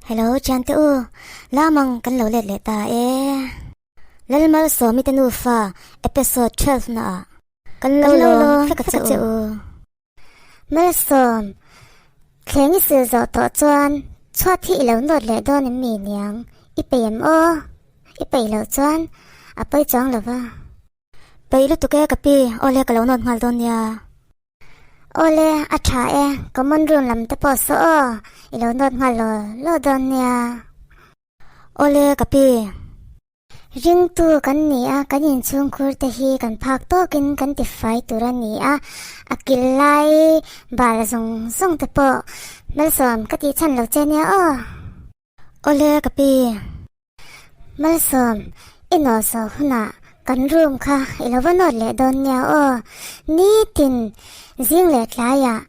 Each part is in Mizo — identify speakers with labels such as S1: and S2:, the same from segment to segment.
S1: Hello thiante u, lamang kan lo let leh ta e. Lalmalsawmi te nufa episode 12 na ah kan lo lawm vek a che u.
S2: Malsawm, thleng i sil zawh tawh chuan chhuat hi i lo nawt leh dawn em mi niang? I peih em aw? I peih loh chuan a pawi chuang lo va.
S1: Peih lutuk e ka pi, awle ka lo nawt nghal dawn nia.
S2: Awle, a tha e, common room lam te pawh saw aw, i lo nawt nghal law law dawn nia.
S1: Awle ka pi.
S2: Ringtu kan ni a, kan inchhungkhur te hi kan phak tawkin kan ti fai tur a ni a, a kil lai bal zawng zawng te pawh malsawm ka tih chhan lo che nia aw.
S1: Awle ka pi.
S2: Malsawm, i nawh zawh hunah kan room kha i lo va nawt leh dawn nia aw. Nitin zing leh tlaiah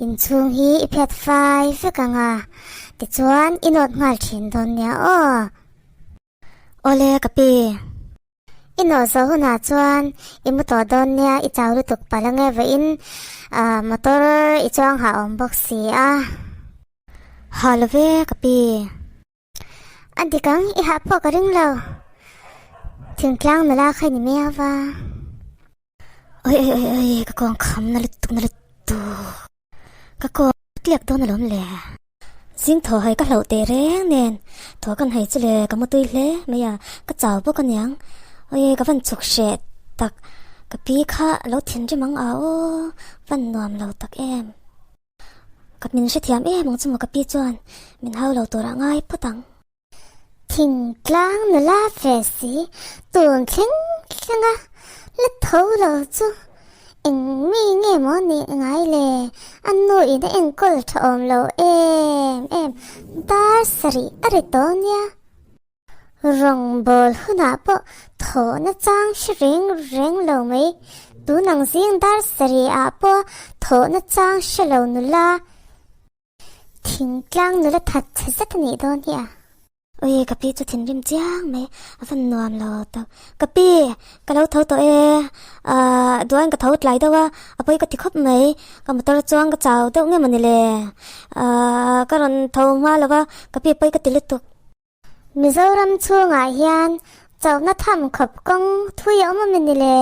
S2: inchhung hi i phiat fai vek ang a, tichuan i nawt nghal thin dawn nia aw.
S1: Awle ka pi.
S2: I nawh zawh hunah chuan i mu tawh dawn nia i chau lutuk palh ange vawiin motor i chuang hah awm bawk si a.
S1: Ha lo ve ka pi.
S2: A dik ang i hah pawh ka ring lo. Thingtlang nula kha i ni mai ava.
S1: Oi oi oi oi ka kawng kham na lutuk na lutuk. Ka kawng tliak dawn alawm le. Zing thaw hai ka hlauh teh reng nen thaw kan hai chu le ka mutui hle mai a, ka chau bawk aniang. Oi ka van chhuk hreh tak ka pi kha lo thinrim ang a aw van nuam lo tak em. Ka min hrethiam em ang chu maw ka pi chuan min hau lo turah ngai phawt ang.
S2: Thingtlang nula ve si tun thleng thleng a la tho lo chu eng mi nge maw nih ngai le a nu in a enkawl tha awm lo em em dar sarih a ri tawh nia. Rawngbawl hunah pawh thawhna chang hre reng reng lo mai tun ang zing dar sarih ah pawh thawhna chang hre lo nula. Thingtlang nula that chhe zet a nih dawn hi a.
S1: Ui, ka pi chu thinrim chiang mai, a van nuam lo tak. Ka pi, ka lo tho tawh e, ah duain ka tho tlai deuh a, a pawi ka ti khawp mai, ka motor chuan ka chau deuh nge mawni le, ah ka rawn tho hma lo va, ka pi a pawi ka ti lutuk.
S2: Mizoram chhungah hian chauhna tham khawp kawng thui a awm a mawni le?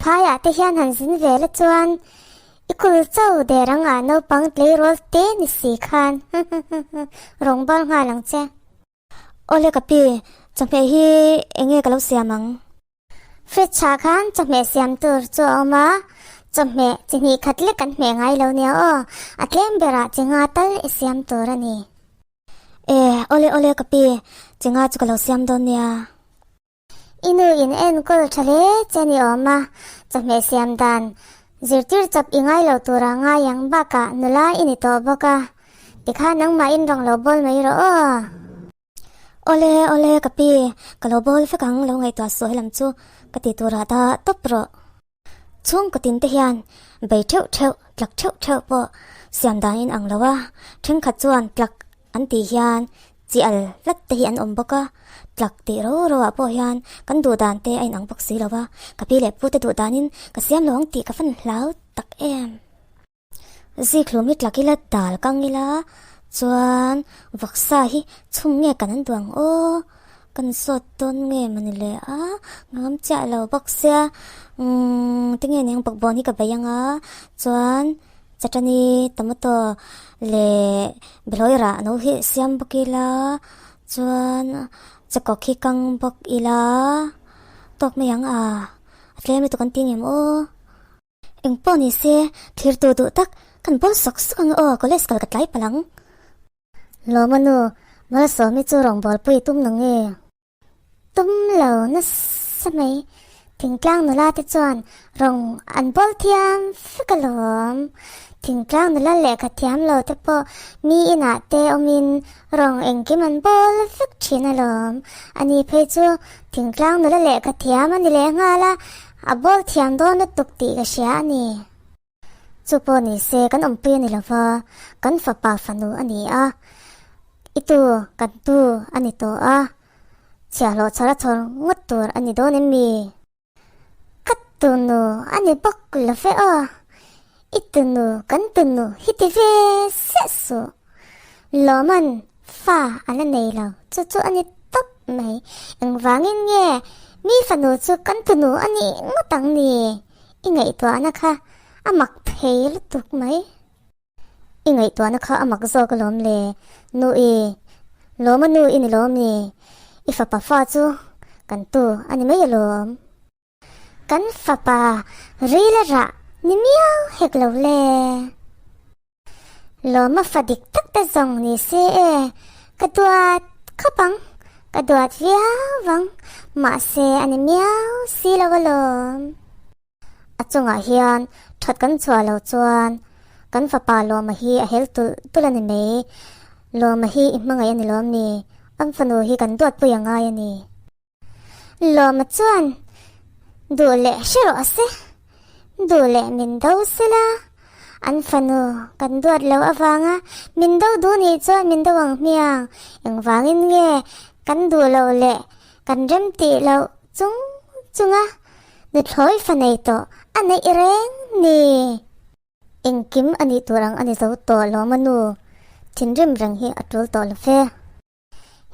S2: Phaiah te hian han zin ve la chuan i kul cho der ang ah naupang tleirawl te ni si khan rawngbal nghal ang che.
S1: Awle ka pi, chawhmeh hi eng nge ka lo siam ang?
S2: Fridge ah khan chawhmeh siam tur chu a awm a, chawhmeh chi hnih khat lek kan hmeh ngai lo nia aw, a tlem berah chi nga tal i siam tur a ni.
S1: E, awle awle ka pi, chi nga chu ka lo siam dawn nia.
S2: I nu in enkawl tha hle che ni awm a, chawhmeh siam dan zirtir chawp i ngai lo tura ngai ang bakah nula i ni tawh bawk a, tikhan nangmahin rawn lo bawl mai rawh aw.
S1: Awle awle ka pi, ka lo bawl vek ang lo ngaihtuah suh helam chu ka ti turah dah tawp rawh. Chhungkaw tin te hian bei theuh theuh, tlak theuh theuh pawh siam dan in ang lo a, thenkhat chuan tlak an tih hian chi al hlat te hi an awm bawk a, tlak tih ro ro ah pawh hian kan duh dan te a inang bawk si lo va, ka pi leh pu te duh danin ka siam lo ang tih ka fan hlau tak em. Zikhlum hi tlak ila dal kang ila chuan vawksa hi chhum nge kan an duh ang aw kan sawt dawn nge mawni le a ngam chiah lo bawk sia umm tinge eng bawkbawn hi ka bei ang a chuan chutney tomato leh behlawi rah no hi siam bawk ila chuan chakawk hi kang bawk ila tawk mai ang a a tlem lutuk an ti ngem aw. Eng pawh ni se, thirtu duh tak kan bawl sawk sawk ang aw, college kal ka tlai palh ang.
S2: Lawma nu, Malsawmi chu rawngbawlpui tum nang nge? Tum lo nasa mai, thingtlang nula te chuan rawng an bawl thiam vek alawm. Thingtlang nula lehkha thiam lo te pawh mi inah te awmin rawng engkim an bawl vek thin alawm. Ani phei chu thingtlang nula lehkha thiam a ni lehnghal a, A bawl thiam dawn lutuk tih ka hria a ni. Chu pawh ni se kan awmpui a ni lo va, kan fapa fanu a ni a, i tu kan tu a ni tawh a, chhiahhlawh chhar a chhawr ngawt tur a ni dawn em mi? Ka tunu a ni bawk lo ve aw, i tunu kan tunu hi ti ve siah suh. Lawman. fa a la nei lo, chu chu a ni tawp mai. Engvangin nge mi fanu chu kan tunu a nih ngawt ang ni? I ngaihtuahna kha a mak phei lutuk mai. I ngaihtuahna kha a mak zawk alawm le, nu i lawm a nu i ni lawm ni? I fapa fa chu kan tu a ni mai alawm. Kan fapa ril a rah ni miau hek lo le. Lawma fa dik tak te zawng ni se e, ka duat khawp ang, ka duat viau ang, mahse a ni miau si lo alawm. A chungah hian that kan chhuah lo chuan kan fapa Lawma hi a hel tulh tulh a ni mai. Lawma hi i hmangaih a ni lawm ni? An fanu hi kan duatpui a ngai a ni. Lawma chuan duh leh hre rawh se, duh leh min do se la, an fanu kan duat lo avanga min do duh nih chuan min do ang hmiang, engvangin nge kan duh loh leh kan remtih loh chung chunga nuthlawi fa nei tawh a neih reng ni. Engkim a nih tur ang a ni zo tawh lawma nu, thinrim reng hi a tul tawh lo fe.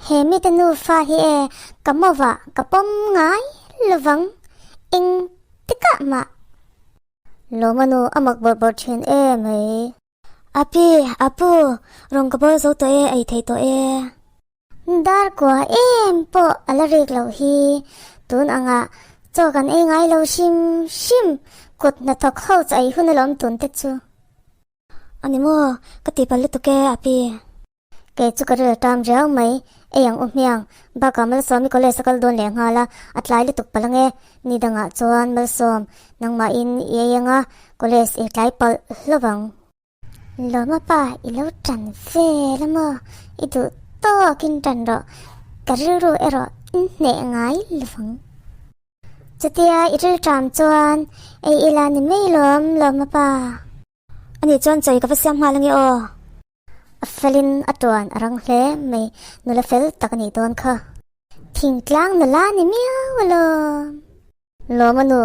S2: He mite nufa hi e ka mawah ka pawm ngai lovang eng tikah mah. Lawma nu a mak bawrh bawrh thin e mai.
S1: Api, apu, rawn ka bawl zo tawh e, ei thei tawh e.
S2: Dar kua em pawh a la rik loh hi. Tun angah chaw kan ei ngai lo hrim hrim, kut hnathawk ho chu ei hun alawm tun te chu.
S1: A ni maw, ka ti palh lutuk e, api.
S2: Kei chu ka ril a tam riau mai, ei ang u hmiang, bakah Malsawmi college a kal dawn leh nghal a, a tlai lutuk palh ange, ni dangah chuan Malsawm, nangmahin i ei anga college i tlai palh hlauh ang. Lawma pa i lo tan vel a maw, i duh tawkin tan rawh, ka rilru erawh in hneh ngai lovang. Chutia i rilṭam chuan ei ila ni mai lawm Lawma pa.
S1: Ani chuan chawi ka va siam nghal ange aw.
S2: A felin a tuan a rang hle mai, nula fel tak a nih dawn kha. Thingtlang nula ni miau alawm.
S1: Lawma nu,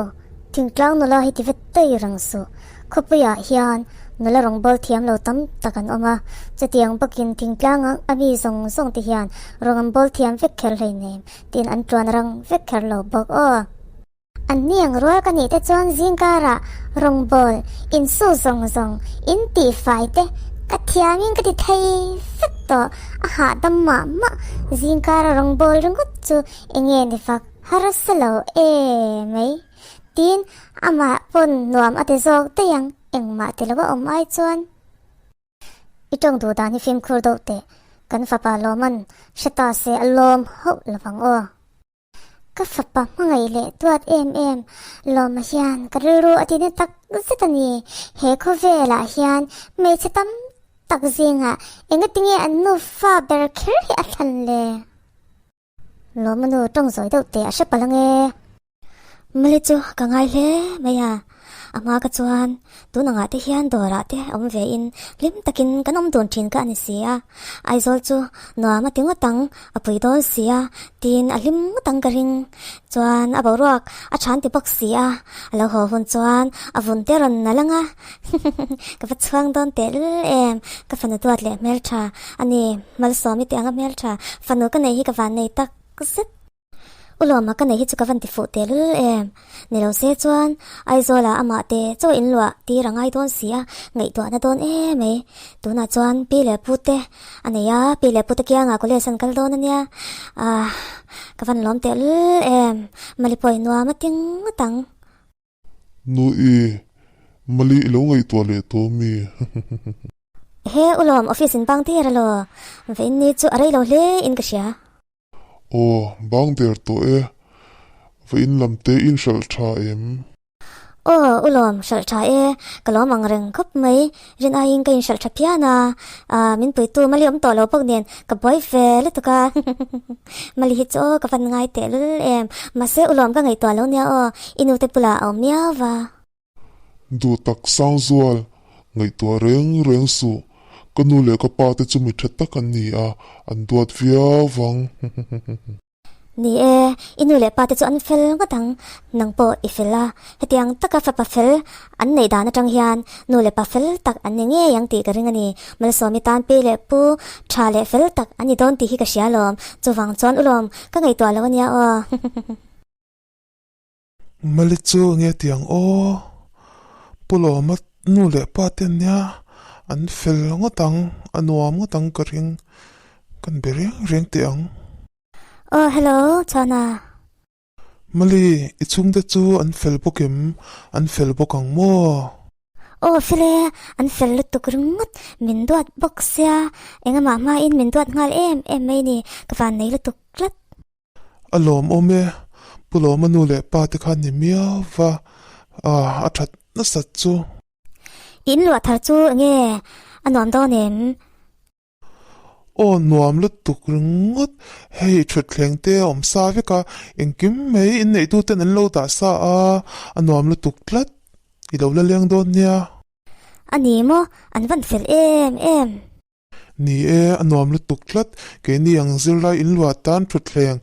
S1: thingtlang nula hi ti vet daih reng suh. Khawpuiah hian nula rawngbâwl thiam lo tam tak an awm a, chutiang bawkin thingtlang a mi zawng zawng te hian rawng an bawl thiam vek kher hleinem tiin an tuan rang vek kher lo bawk aw.
S2: An ni ang rual ka nih te chuan zingkarah rawngbawl, insu zawng zawng, in tihfai te ka thiamin ka ti thei vek tawh, a hahdam mah mah. Zingkara rawngbawl ringawt chu enge ni fak harsa lo e mai. Tin, amah pawn nuam a ti zawk daih ang, engmah ti lo a awm ai chuan.
S1: I tawng duh dan hi fimkhur deuh teh, kan fapa lawman hre ta se a lawm hauh lovang aw.
S2: Ka fapa hmangaih leh duat em em Lawma hian ka rilru a tihna tak zet a ni. He khawvelah hian hmeichhe tam tak zingah engatinge an nufa ber kher hi a thlan le?
S1: Lawma nu tawng zawi deuh teh a hre palh ange. Mali chu ka ngai hle mai a, a hma ka chuan tun angah te hian dawrah te awm ve in hlim takin kan awm dun thin kha a ni si a, Aizawl chu nuam a ti ngawt ang, a pui dawn si a, tiin a hlim ngawt ang ka ring. Chuan a boruak a than ti bawk si a, a lo haw hun chuan a vun te rawn nalh ang a, ka va chhuang dawn tehlul em, ka fanu duat leh hmeltha a ni, Malsawmi tih anga hmeltha fanu ka nei hi ka van nei tak zet. U Lawma ka nei hi chu ka van ti fuh teh lul em? Ni lo se chuan Aizawla amah te chaw in luah tir a ngai dawn si a, ngaihtuahna dawn em mai. Tunah chuan pi leh pu te a nei a, pi leh pu te kiangah college an kal dawn a nia. Ahh ka van lawm teh lul em? Mali pawh i nuam a ti ngawt ang.
S3: Nu i, Mali i lo ngaihtuah leh tawh mi?
S1: He U Lawm office in bang der alaw? Vein ni chu a rei lo hle in ka hria.
S3: Aw, bang der tawh e. Va in lam te in hralh tha em?
S1: Aw, u lawm, hralh tha e. Ka lawm ang reng khawp mai. Rin aiin ka inhralh tha phian a. Ah, min puitu Mali awm tawh lo bawk nen ka buai ve lutuk a. Mali hi chu aw ka van ngai tehlul em. Mahse u lawm ka ngaihtuah lo nia aw, i nute bulah a awm miau va.
S3: Duh tak Sangzual, ngaihtuah reng reng suh. Ka nu leh ka pa te chu mi tha tak an ni a, an duat viau vang.
S1: Ni e, i nu leh pa te chu an fel ngawt ang, nang pawh i fel a, hetiang taka fapa fel an neih dan atang hian nu leh pa fel tak an ni ngei ang tih ka ring a ni. Malsawmi tan pi leh pu tha leh fel tak an ni dawn tih hi ka hria alawm, chuvang chuan ulawm ka ngaihtuah lo a nia aw.
S3: Mali chu nge tiang aw, Pu Lawma nu leh pa te nia an fel ngawt ang, a nuam ngawt ang ka ring, kan be reng reng teh ang.
S1: Aw hello Chhana.
S3: Mali, i chhungte chu an fel bawk em? An fel bawk ang maw?
S1: Aw fel e, an fel lutuk ringawt, min duat bawk sia, engamah hmain min duat nghal em em mai ni, ka van nei lutuk tlat.
S3: A lawmawm e, Pu Lawma nu leh pa te khan ni miau va, a that nasat chu.
S1: In luah thar chu enge a nuam dawn em?
S3: Aw nuam lutuk ringawt, hei thutthleng te a awm sa vek a, engkim mai inneihtu ten an lo dah sa a, a nuam lutuk tlat, i lo la leng dawn nia.
S1: A ni maw, an van fel em em.
S3: Ni e, a nuam lutuk tlat. Keini ang zirlai inluah tan thutthleng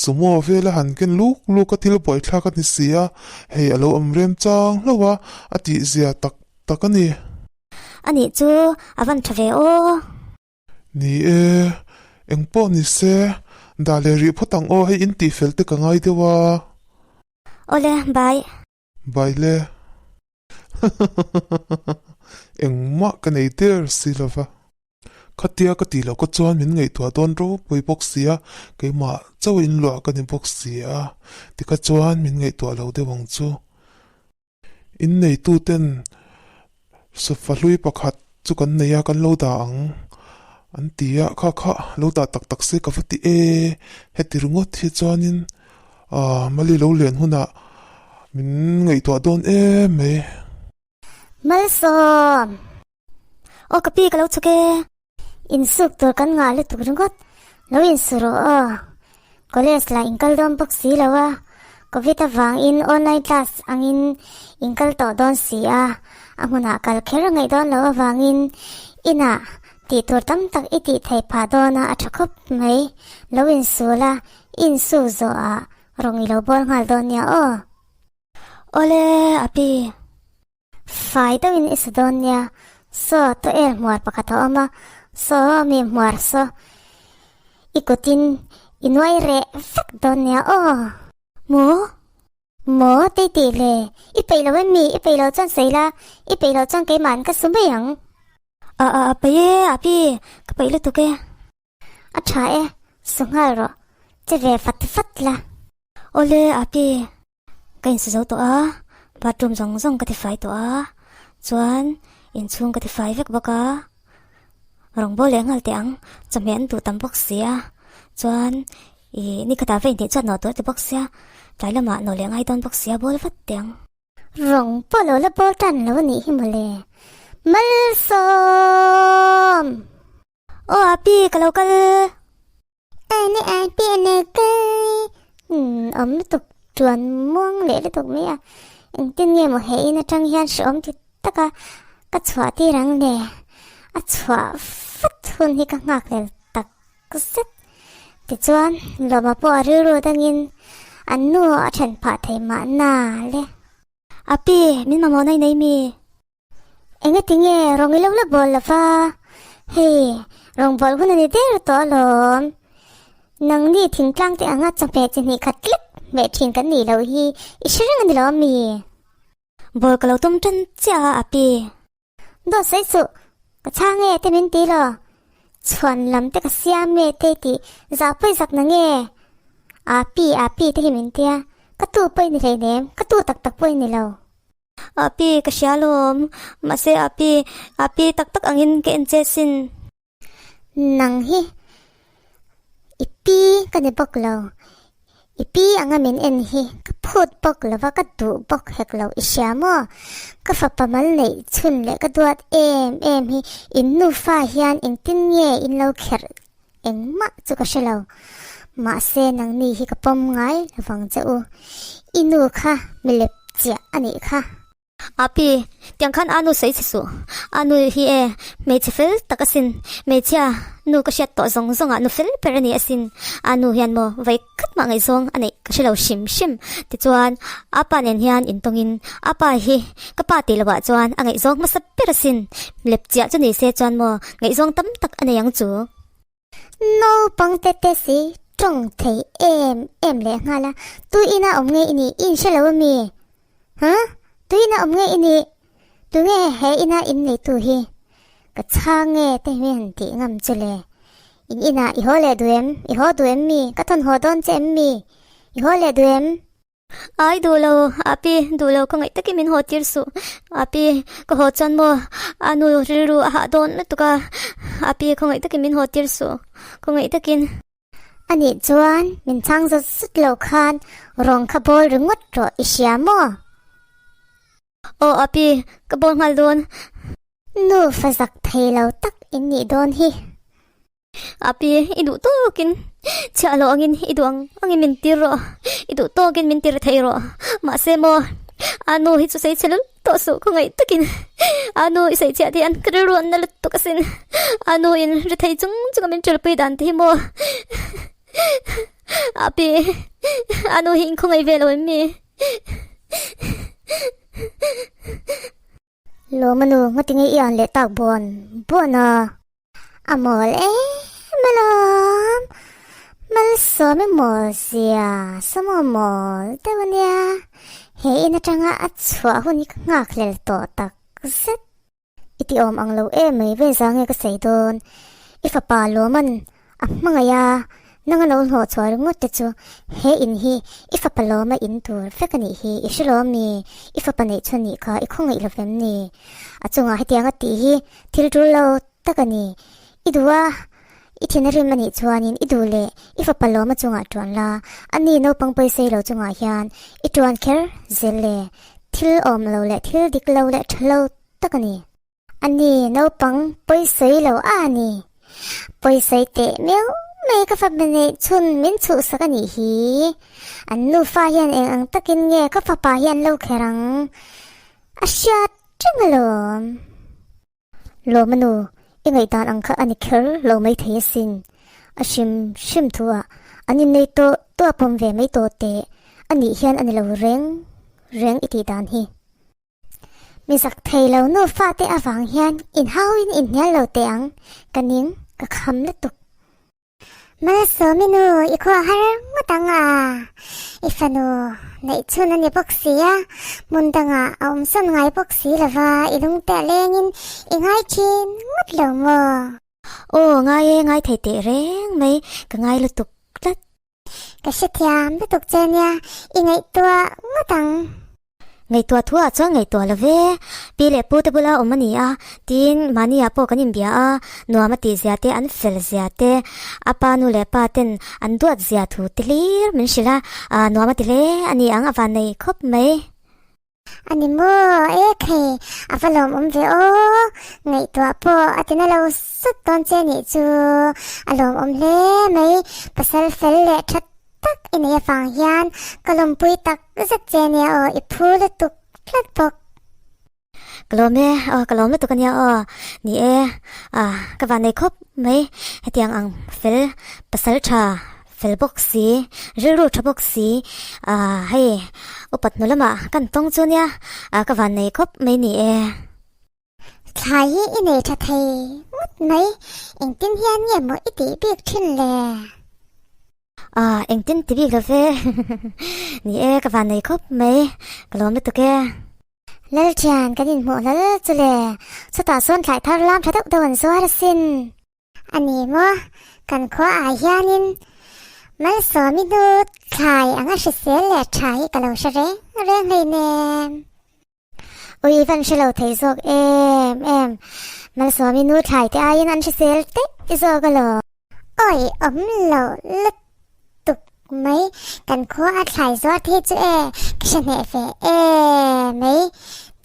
S3: sumo vela han ken luk luk a thil buaithlak a ni si a, hei a lo awm rem chang hlauh a, a tihzia tak tak a ni.
S1: A nih chu a van tha ve aw.
S3: Ni e, eng pawh ni se, dah leh rih phawt ang aw, hei in tihfel te ka ngai deuh a.
S1: Awle, bye.
S3: Bye le. Engmah ka nei der si lo va. Khatia ka tih loh ka chuan min ngaihtuah dawn ropui bawk si a, keimah chauh inluah ka ni bawk si a, tikha chuan min ngaihtuah lo deuh ang chu. Inneituten sofa hlui pakhat chu kan nei a, kan lo dah ang an ti a, kha kha lo dah tak tak se ka va ti e, heti ringawt hi chuanin Aaa Mali lo len hunah min ngaihtuah dawn em mai.
S2: Malsawm!
S1: Aw ka pi ka lo chhuk e.
S2: Insuk tur kan ngah lutuk ringawt, lo insu rawh aw. College lah inkal dawn bawk si lo a, Covid avangin online class angin inkal tawh dawn si a, a hmunah kal kher a ngaih dawn loh avangin inah tih tur tam tak i tih theih phah dawn a, a tha khawp mai. Lo insu la, Insu zawh ah rawng i lo bawl nghal dawn nia aw.
S1: Awle a pi.
S2: Fai deuhin i su dawn nia. Saw tawh el hmuar pakhat a awm a, saw mi hmuar saw i kutin i nuai reh vek dawn nia aw.
S1: Maw?
S2: Maw tei tih le, i peih lo em mi, i peih loh chuan sawi la, i peih loh chuan keimah an ka su mai ang.
S1: A a a peih e a pi, ka peih lutuk e.
S2: A tha e, su nghal rawh, che ve fat fat la.
S1: Awle Api, ka insu zo tawh a, bathroom zawng zawng ka tifai tawh a, chuan inchhung ka tifai vek bawk a, rawngbawl leh nghal teh ang, chawhmeh an duh tam bawk si a, chuan ih ni khatah va inhnih chuan nawh tur a ti bawk sia, tlai lamah nawh leh ngai dawn bawk sia, bawl vat teh ang.
S2: Rawng pawh lo la bawl tan lo a nih hi mawle, Malsawm!
S1: Aw Api ka lo kal.
S2: Ane Api ane kai. Umm awm lutuk tuan muang leh lutuk mai a. Engtin nge maw he in atang hian hrehawm ti taka ka chhuah tir ang le. A chhuah vat hun hi ka nghak hlel tak zet. Tichuan Lawma pawh a rilru dangin an nu a then phah thei mahna le.
S1: Api min mamawh na i nei mi?
S2: Engati nge rawng i lo la bawl lova? Hei, rawng bawl hun a ni der tawh alawm. Nangni thingtlang te anga chawhmeh chi hnih khat tlek hmeh thin kan nih loh hi i hre reng a ni lo ami?
S1: Bawl ka lo tum tan chiah a, api.
S2: Dawt sawi suh, ka chhang e te min ti lo. Chhuan lam te ka siam e te tih zah pawi zak na nge? Api, api te hi min tia, ka tu pawh i ni hleinem, ka tu tak tak pawh i ni lo.
S1: Api, ka hria alawm. Mahse Api, Api tak tak angin ka en che sin.
S2: Nang hi i pi ka ni bawk lo. I pi anga min en hi ka phut bawk lo va, ka duh bawk hek lo. I hria maw? Ka fapa mal neih chhun leh ka duat em em hi in nufa hian engtin nge in lo kherh Engmah chu ka hre lo. Mahse nangni hi ka pawm ngai lovang che u. I nu kha milep chiah a nih kha.
S1: Api, tiang khan anu sawi che suh. Anu hi e, hmeichhe fel tak asin. Hmeichhia nu ka hriat tawh zawng zawngah nu fel ber a ni asin. Anu hian maw vawi khat mah ngaihzawng a neih ka hre lo hrim hrim. Tichuan, apa nen hian intawngin apa hi ka pa tih lohah chuan a ngaihzawng hmasa ber asin. Lep chiah chu ni se chuan maw ngaihzawng tam tak a nei ang chu.
S2: Naupang te te si tawng thei em em leh nghal a, tu ina awm nge i nih i inhre lo ami? Huh? Tu ina awm nge i nih? Tu nge he ina in neitu hi? Ka chhang nge te hi han tih ngam chu le. In inah i haw leh duh em? I haw duh em mi? Ka thawn haw dawn che em mi? I haw leh duh em?
S1: Ai duh lo, api duh lo ka ngaih takin min haw tir suh. Api ka haw chuan maw a nu rilru a hah dawn lutuk a, api khawngaih takin min haw tir suh, khawngaih takin.
S2: Anih chuan min chhang zut zut lo khan rawng kha bawl ringawt rawh i hria maw?
S1: Aw api, ka bawl nghal dawn.
S2: Nu fa zak thei lo tak in nih dawn hi.
S1: Api, i duh tawkin chhiah loh angin i duh ang angin min tir rawh, i duh tawkin min tir thei rawh. Mahse maw, a nu hi chu sawi chhe lul tawh suh ka ngaih takin. A nu i sawi chhiah hian ka rilru an na lutuk asin. A nu in ri thei chung chunga min ṭulpui dan te hi maw. Api, a nu hi in khawngaih ve lo em mi?
S2: Lawma nu ngatinge i an leh tak buan buan a. A mawl em alawm. Malsawm i mawl zia sawm a mawl deuh ania. He in atanga a chhuah hun hi ka nghakhlel tawh tak zet. I ti awm ang lo em mai ve za nge ka sawi dawn. I fapa Lawman a hmangaih a, nang a lo hlawh chhuah ringawt te chu he in hi i fapa lawma in tur vek a nih hi i hre lo ami? I fapa neih chhuan nih kha i khawngaih lo vem ni? A chungah hetiang a tih hi thil tul lo tak a ni. I duh a, i thin a rim a nih chuanin i duh leh i fapa lawma chungah tuan la, a ni naupang pawisei lo chungah hian i tuan kher zel le. Thil awm lo leh thil dik lo leh tha lo tak a ni. A ni, naupang pawisawi lo a ni. Pawisawi teh meuh mai ka fapa neih chhun min chhuhsak a nih hi. An nufa hian eng ang takin nge ka fapa hi an lo kher ang? A hriat reng alawm.
S1: Lawma nu, i ngaihdan ang kha a ni kher lo mai thei asin. A hrim hrim thu ah an innei tawh tawh a pawm ve mai tawh teh a nih hian a ni lo reng reng i tih dan hi.
S2: Mi zak thei lo nufa te avang hian inhauin inhnial lo teh ang, ka ning, ka kham lutuk. Malsawmi nu i khua har ngawt ang a, i fanu neih chhun a ni bawk si a, hmun dangah a awm sawn ngai bawk si lova i lung te a lengin i ngai thin ngawt lo maw?
S1: Aw ngai e, ngai thei teh reng mai, ka ngai lutuk tlat.
S2: Ka hrethiam lutuk che nia, i ngaihtuah ngawt ang.
S1: Ngaihtuah thuah chuan ngaihtuah lo ve, pi leh pu te bula awm a ni a, tiin mahniah pawh kan inbia a, nuam a tih zia te, an fel zia te, a pa nu leh pa ten an duat zia thu te hlir min hrilh a, aa nuam a ti hle a ni ang a vannei khawp mai.
S2: A ni maw? E khei, a va lawmawm ve aw. Ngaihtuah pawh a tina lo sut dawn che nih chu. A lawmawm hle mai. Pasal fel leh tha tak i nei avang hian ka lawmpui tak zet che nia aw, i phu lutuk tlat bawk.
S1: Ka lawm e, aw ka lawm lutuk ania aw. Ni e, ah ka van nei khawp mai. Hetiang ang fel pasal tha Fel bawk si, rilru tha bawk si, ah hei upat hnu lamah kan tawng chu nia, ah ka van nei khawp mai ni e.
S2: Thlai hi i nei tha thei ngawt mai, engtin hian nge maw i tih bik thin le?
S1: Ah engtin ti bik lo ve, ni e ka van nei khawp mai, ka lawm lutuk e.
S2: Lalthian kan inhmuh hlal chu le, chutah sawn thlai thar lam tha deuh deuh an zuar asin. A ni maw? Kan khua ah hianin Malsawmi hnu thlai anga hrisel leh tha hi ka lo hre reng reng hleinem.
S1: Ui van hre lo thei zawk em em. Malsawmi nu thlai te aiin an hrisel daih zawk alawm.
S2: Awi awm lo lutuk mai. Kan khua a thlai zuar thei chu e ka hre hneh ve em mai.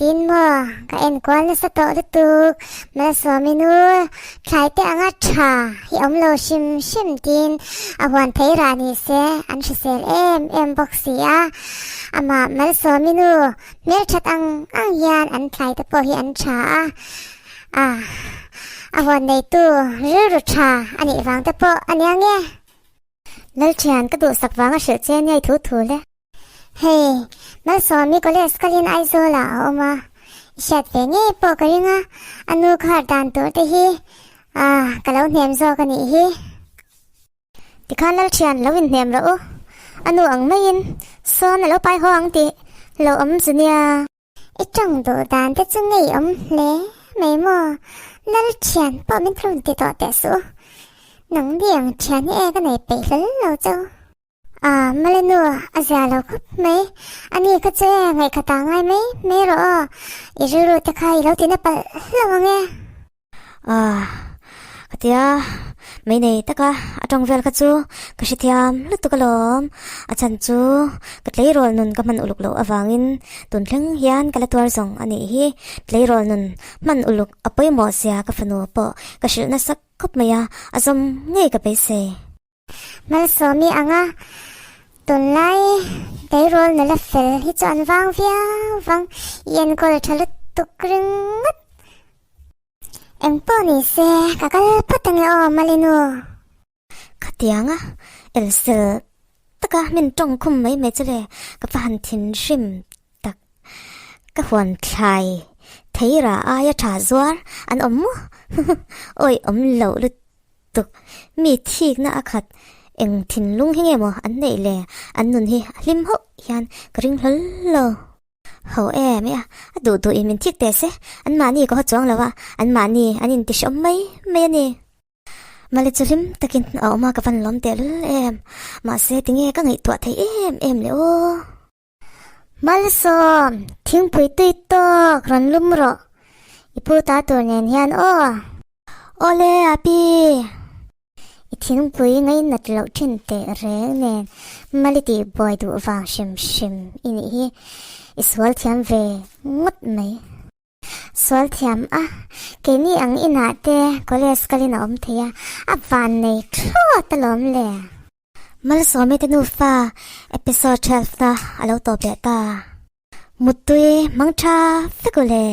S2: Tin maw, ka enkual nasa tawh lutuk, Malsawmi nu thlai te anga tha hi awm lo hrim hrim tiin a huan thei rah ni se an hrisel em em bawk si a. Amah Malsawmi nu hmelthat ang ang hian an thlai te pawh hi an tha a, a a huan neitu rilru tha a nih vang te pawh a nia nge. Lalthian ka duhsak vanga hrilh che nia i thu thu le. Hei, Malsawmi college kalin Aizawl ah a awm a, i hriat ve ngei pawh ka ring a, a nu khar dan tur te hi ah ka lo hnem zawk a nih hi.
S1: Tikhan Lalthian lo inhnem rawh u, a nu ang maiin sawn a lo pai haw ang tih lo awm chu nia.
S2: I tawng duh dan te chu ngei awm hle mai maw? Lalthian pawh min rawn ti tawh teh suh u, nang ni ang thian hi e ka nei peih hlawl lo chauh.
S1: A, mawle nu, a zia lo khawp mai. A ni kha chu e, ngaihkhat ah ngai mai mai rawh aw. I rilru te kha i lo tina palh hlauh ang e. A, ka ti a, mei nei taka a tawng vel kha chu ka hrethiam lutuk alawm. A chhan chu ka tleirawl nun ka hman uluk loh avangin tun thleng hian ka la tuar zawng a nih hi. Tleirawl nun hman uluk a pawimawh sia ka fanu pawh ka hrilh nasa khawp mai a, a zawm ngei ka beisei.
S2: Malsawmi anga tunlai tleirawl nula fel hi chu an vang viau vang, i enkawl tha lutuk ringawt. Engpawh ni se ka kal phawt ange aw Malinu.
S1: Khatianga elsel taka min tawng khum mai mai chu le ka va han thinrim tak. Ka huan thlai theira aia tha zuar an awm maw? Awi awm loh lutuk. Tuk, mi thikna a khat eng thinlung hi nge maw an neih le? An nun hi a hlim hauh hian ka ring hlawl lo. Ho em e a, a duh duh in min thik teh se, an mahni ka haw chuang lo a, an mahni an inti hreawm mai mai a ni. Mali chu hlim takin a awm a, ka van lawm tehlul em. Mahse tinge ka ngaihtuah thei em em le aw.
S2: Malsawm, thingpui tui tawk rawn lum rawh. I pu ta tur nen hian aw.
S1: Awle api.
S2: I thingpui ngainat loh thin teh reng nen Mali tih buai duh vang hrim hrim i nih hi. I sual thiam ve ngawt mai. Sual thiam a, keini ang inah te college kalin a awm thei a, a van nei thlawt alawm le.
S1: Malsawmi te nufa episode 12 na a lo tawp leh ta. Muttui mangtha vek u le.